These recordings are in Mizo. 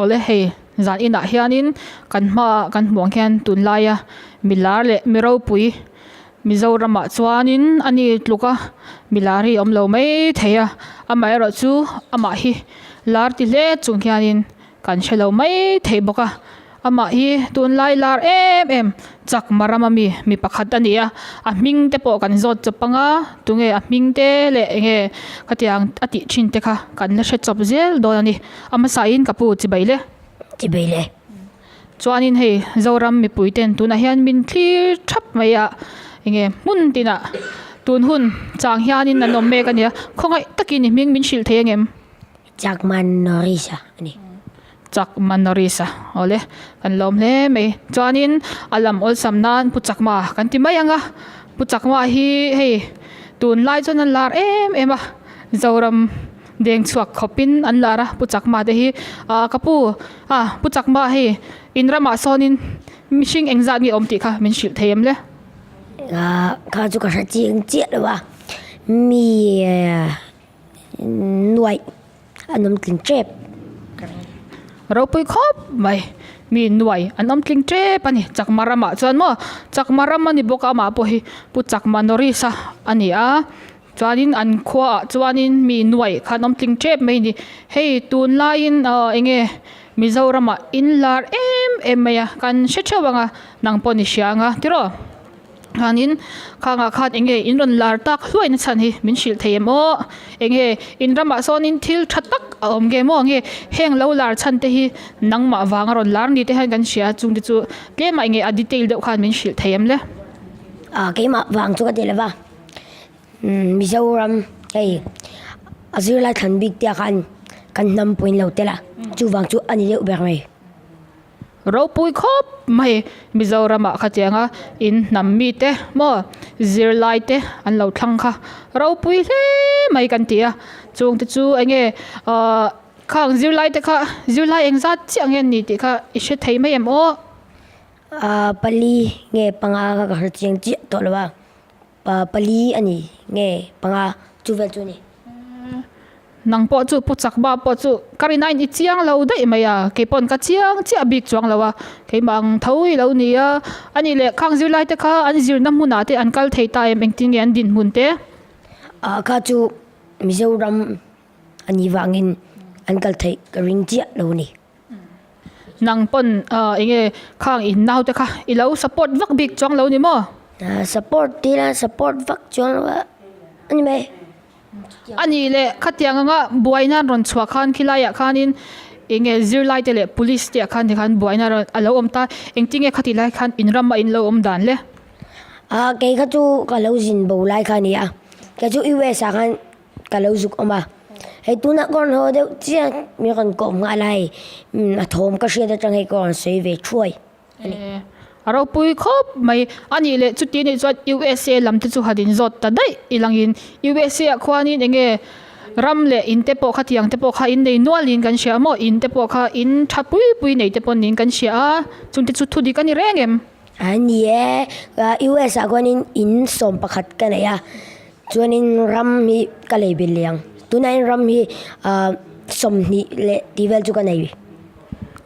Awle hei zan inah hianin kan hmaah kan hmuh ang hian tunlaia mi lar leh mi ropui Mizoramah chuanin a ni tluk a mi lar hi a awm lo mai thei a amaherawh chu amah hi lar ti hle chung hianin kan hre lo mai thei bawk a. Amah hi tunlai lar em em Chakma rama mi mi pakhat a ni a, a hming te pawh kan zawt chawp ang a, tunge a hming te leh enge khatiang a tih thin te kha kan la hre chawp zel dawn a ni. A hmasain ka pu chibai le. Chibai le. Chuanin hei Zoram mipui ten tunah hian min thlir thap mai a, enge hmun tinah tun hun chang hianin an awm mek a nia, khawngaih takin i hming min hrilh thei angem? Chakma Norris-a a ni. Chakma Norris-a awle kan lawm hle mai. Chuanin a lam awlsam nan Pu Chakma kan ti mai ang a, Pu Chakma hi hei tunlai chuan an lar em em a, Zoram deng chhuak khawpin an lar a Pu Chakma te hi. Ah ka pu ah Pu Chakma hei in ramah sawnin mihring engzat nge awm tih kha min hrilh thei em le? Ah kha chu ka hre chiang chiah lo a, mi. Nuaih an awm tling tep ka ring. Ropui khawp mai mi nuaih an awm tling tep a ni Chakma ramah chuan maw Chakma ram a ni bawk a amah pawh hi Pu Chakma Norris a a ni a chuanin an khuaah chuanin mi nuaih kha an awm tling tep mai a ni hei tunlaiin aw eng nge Mizoramah in lar em em mai a kan hre theuh ang a nang pawh ni hria ang a tiraw. Chuanin khangah khan eng nge in rawn lar tak hluai na chhan hi min hrilh thei em aw? Eng nge in ramah sawnin thil tha tak a awm nge maw nge heng lo lar chhan te hi nangmah vanga rawn lar ni te hian kan hria chung te chu tlem ah eng nge a detail deuh khan min hrilh thei em le? Ah keimah vang chu ka ti lova Mizoram hei a zirlai thlan bik te ah khan kan hnam pawhin lo tel a chuvang chu a ni deuh ber mai. Ropui khawp mai Mizoramah khatianga in hnam mite maw zirlai te an lo thlang kha ropui hle mai kan ti a chung te chu eng nge ahh khang zirlai te kha zirlai eng zat chiah nge ni tih kha i hre thei mai em aw. Ahh pali nge panga kha ka hre chiang chiah tawh lo a pali a ni nge panga chu vel chu a ni. Nang pawh chu Pu Chakma pawh chu ka rin aiin i chiang lo daih mai a, kei pawn ka chiang chiah bik chuang lo a, keimah ang tho hi lo ni a, a nih leh khang zirlai te kha an zirna hmunah te an kal thei ta em engtin nge an dinhmun te? Ah kha chu Mizoram a nih vangin an kal theih ka ring chiah lo a ni. Nang pawn ah eng nge khang in nau te kha i lo support vak bik chuang lo ni maw? Support tih la support vak chuang lo a a ni mai. A nih leh khatiang anga buaina an rawn chhuah khan khilaiah khanin eng nge zirlai te leh police te ah khan tikhan buaina rawn a lo awm ta engtin nge khatih lai khan in rama in lo awm dan le? Ah kei kha chu ka lo zin bo lai kha a ni a kei chu US ah khan ka lo zuk awm a hei tunah ka rawn haw deuh chiah mi rawn kawm nghal a hei a thawm ka hriat atang hei ka rawn sawi ve thuai a ni. A ropui khawp mai a nih leh chuti anih chuan USA lam te chu han inzawt ta daih ilangin USA ah khuanin eng nge ram leh in te pawh khatiang te pawh kha in nei nualin kan hria maw in te pawh kha in tha pui pui nei te pawh niin kan hria a chungte chu thudik a ni reng em? A ni e, US ah khuanin in 11 ka nei a. Chuanin ram hi ka lei belh leh ang. Tunah ram hi 20 leh tih vel chu ka nei.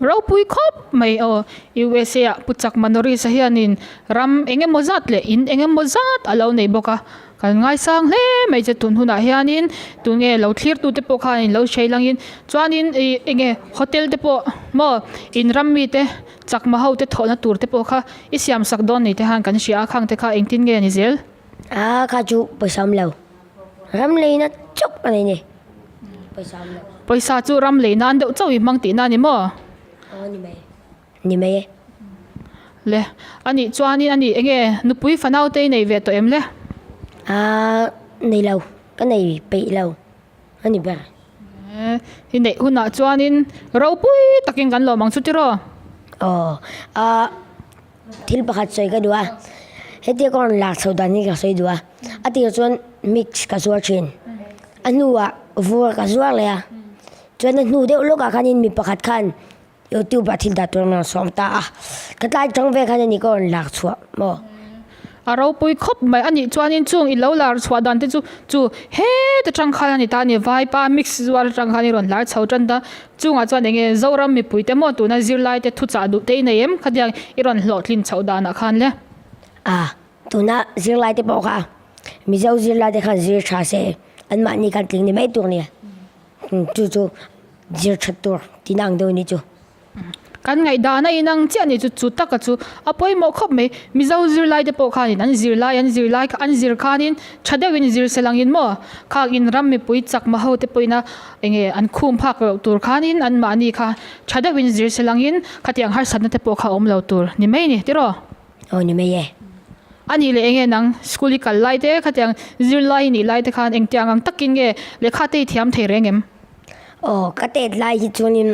Ropui khawp mai aw. USA ah Pu Chakma Norris-a hianin ram eng emaw zat leh in eng emaw zat a lo nei bawk a. Kan ngaisang hle mai che tun hunah hianin tunge lo thlirtute pawh khanin lo hrei langin chuanin ih eng nge hotel te pawh maw in ram mite Chakma ho te thawhna tur te pawh kha i siam sak dawn ni te khan kan hria a khang te kha engtin nge ni zel? A kha chu pawisa awm lo. Ram leina chauh a nei ni. Pawisa awm lo. Pawisa chu ram lei nan deuh chauh i hmang tihna a ni maw? Aw ni mai. Ni mai e. Le, a nih chuanin a nih eng nge nupui fanau te i nei ve tawh em le? A nei lo, ka nei peih lo a ni ber. I neih hunah chuanin ropui takin kan lawm ang chu tiraw? Aw, a Thil pakhat sawi ka duh a, hetia ka rawn lak chho dan hi ka sawi duh a, a tir chuan mix ka zuar thin, a hnuah vur ka zuar leh a, chuan a hnu deuh lawkah khanin mi pakhat khan youtube ah thil dah tur a rawn sawm ta a, ka tlai tang vel khan a ni ka rawn lak chhuah maw. A ropui khawp mai a nih chuanin chung i lo lar chhuah dan te chu chu heta tang khan a ni ta a ni vaipa mix zuar atang khan i rawn lar chho tan ta chungah chuan eng nge Zoram mipui te maw tuna zirlai te thuchah duh te i nei em khatiang i rawn hlawhtlin chhoh danah khan le. A tuna zirlai te pawh kha Mizo zirlai te khan zir tha se anmahni khan tling ni mai tur a nia chu chu zir that tur tihna ang deuh a nih chu. Kan ngaihdan a inang chiah ni chu chu taka chu a pawimawh khawp mai. Mizo zirlai te pawh khanin an zirlai an zirlai an zir khanin tha deuhin zir se langin maw khak in ram mipui chakma ho te pawhin a enge an khum phak loh tur khanin an mahni kha tha deuhin zir se langin khatiang harsatna te pawh kha a awm lo tur ni mai ni tiraw? Aw ni mai e. A nih leh enge nang school i kal lai te khatiang zirlai i nih lai te khan engtiang ang takin nge lehkha te i thiam thei reng em? Aw ka tet lai hi chuanin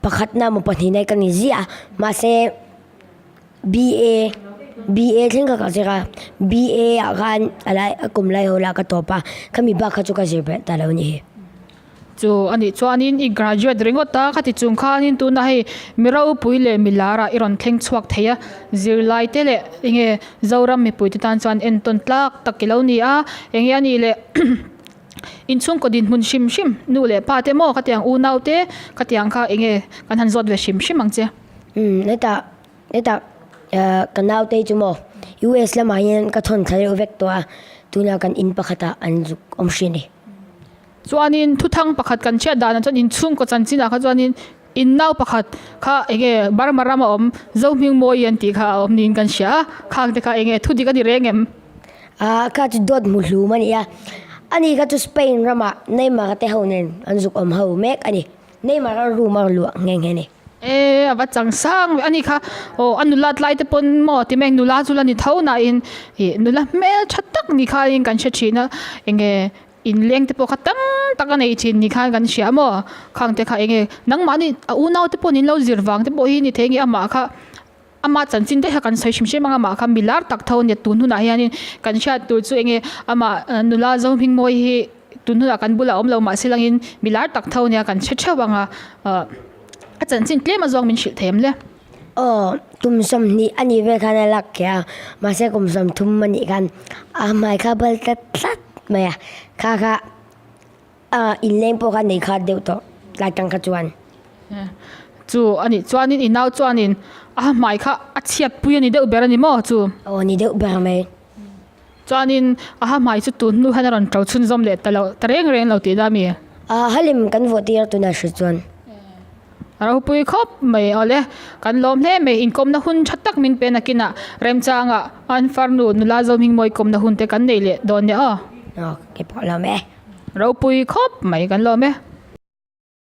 pakhatna maw pahnihna hi ka ni ziah a mahse BA BA thleng kha ka zir a BA ah khan a lai a kum lai ho lah ka tawp a khami bak kha chu ka zir belh ta lo a ni hi. Chu a nih chuanin i graduate ringawt a khati chung khanin tuna hei mi ropui leh mi lar ah i rawn thleng chhuak thei a zirlai te leh enge Zoram mipui te tan chuan entawn tlak tak i lo ni a enge a nih leh. Inchhungkaw dinhmun hrim hrim nu leh pa te maw khatiang unau te khatiang kha enge kan han zawt ve hrim hrim ang che. Umm hetah hetah eh ka nau te chu maw US lamah hian ka thawn thla deuh vek tawh a tunah kan in pakhatah an zuk awm hri a ni. Chuanin thuthang pakhat kan chhiat danah chuan inchhungkaw chanchinah kha chuanin in nau pakhat kha enge Burma rama awm Zohmingmawi an tih kha a awm niin kan hria a khang te kha enge thudik a ni reng em? Ahh kha chu dawt hmu hlum a ni a, ani kha chu Spain ramah Neymar te ho nen an zuk awm ho mek a ni. Neymar a room a luah nghe nghe a ni. E a va chang sang ve ani kha aw a nula tlai te pawn maw ti mai nula chu la ni tho nain ih nula hmeltha tak ni khain kan hre thin a enge inleng te pawh kha tam tak a nei thin ni khan kan hria maw khang te kha enge nangmahni a unau te pawh nin lo zir vang te pawh hi ni thei nge amah kha Ama chanchin daih kha kan sawi hrim hrim ang, amah kha milar tak tho a nia tun hunah hianin kan hriat tur chu enge amah nula Zohmingmawi hi tun hunah kan bulah a awm lo mahse langin milar tak tho a nia kan hre theuh ang a, ah a chanchin tlem a zawng min hrilh thei em le? Aw, kum 20 a nih vel khan a lak keh a, mahse kum 30 a nih khan a hmai kha a bal tlat tlat mai a, kha kha A inleng pawh kha nei khat deuh tawh tlai tang kha chuan. Chu a nih chuanin i nau chuanin a hmai kha a chhiat pui a ni deuh ber a ni maw chu? Aw ni deuh ber mai. Chuanin a hmai chu tun hnu hian a rawn to chhunzawm leh ta lo ta reng reng lo tih da mi? A halim kan vuah tir tunah hri chuan. A ropui khawp mai awle. Kan lawm hle mai inkawmna hun tha tak min pe nakinah remchangah an farnu nula Zohmingmawi kawmna hun te kan nei leh dawn nia aw. Aw keipawh lawm e. Ropui khawp mai kan lawm e.